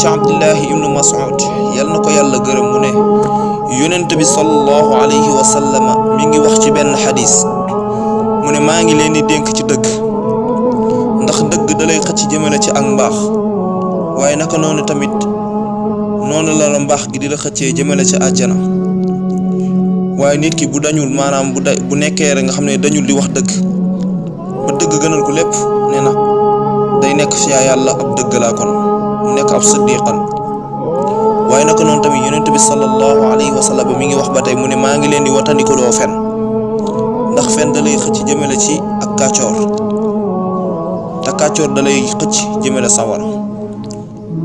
ci Abdullahi ibnu Mas'ud yal na ko yàlla gërëm mu ne yonent bi sallallahu alayhi wa sallam mi ngi wax ci benn xadis mu ne maa ngi leen di dénk ci dëgg ndax dëgg dalay xëcc jëmale ci ak mbaax waaye naka noonu tamit noonu la mbaax gi di la xëccee jëmale ci àjjana waaye nit ki bu dañul maanaam bu nekkee rek nga xam ne dañul di wax dëgg ba dëgg gënal ko lépp nee na day nekk ci yàlla ab dëgg laa kon mu nekk ab siddiqan waaye naka noonu tamit yonent bi sallallahu alayhi wa sallam mi ngi wax ba tey mu ne maa ngi leen di watandikuloo fen ndax fen da lay xëcc jëmale ci ak kàccoor te kàccoor da lay xëcc jëmale sawar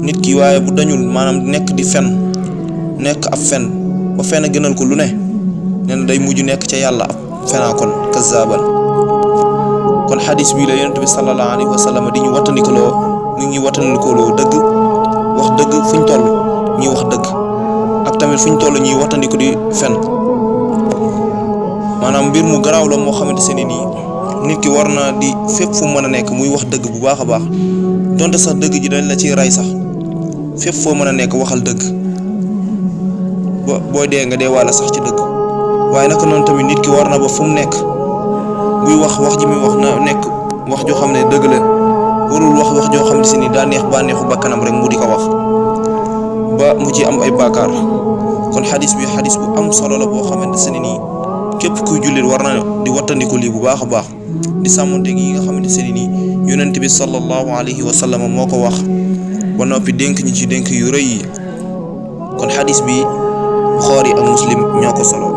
nit ki waaye bu dañul maanaam nekk di fen nekk ab fen ba fen a gënal ko lu ne nee na day mujj nekk ca yàlla ab fenaa kon kazaaban kon xadis bii la yonent bi sallallahu alayhi wa sallam di ñu wattandikuloo dëgg wax dëgg fuñ toll ñuy wax dëgg ak tamit fuñ toll ñuy wattandiku di fen maanaam mbir mu garaaw la moo xamante ne nii nit ki war na di fépp fu mën a nekk muy wax dëgg bu baax a baax donte sax dëgg ji dañ la ciy rey sax fépp foo mën a nekk waxal dëgg booy dee nga dee wàlla sax ci dëgg waaye naka noonu tamit nit ki war na ba fu mu nekk buy wax ji muy wax na nekk wax joo xam ne dëgg la warul wax joo xam ne si ni daa neex bànneexu bakkanam rek mu di ko wax ba mu ci am ay baakaar kon xadis bi xadis bu am solo la boo xamante ne nii képp kuy jullit war na di wattandiku lii bu baax a baax di sàmmonte gi nga xamante ne nii yonent bi sallallahu alayhi wa sallam moo ko wax ba noppi dénk ñi ci dénk yu rëy yi kon xadis bi Buxaari ak Muslim ñoo ko solo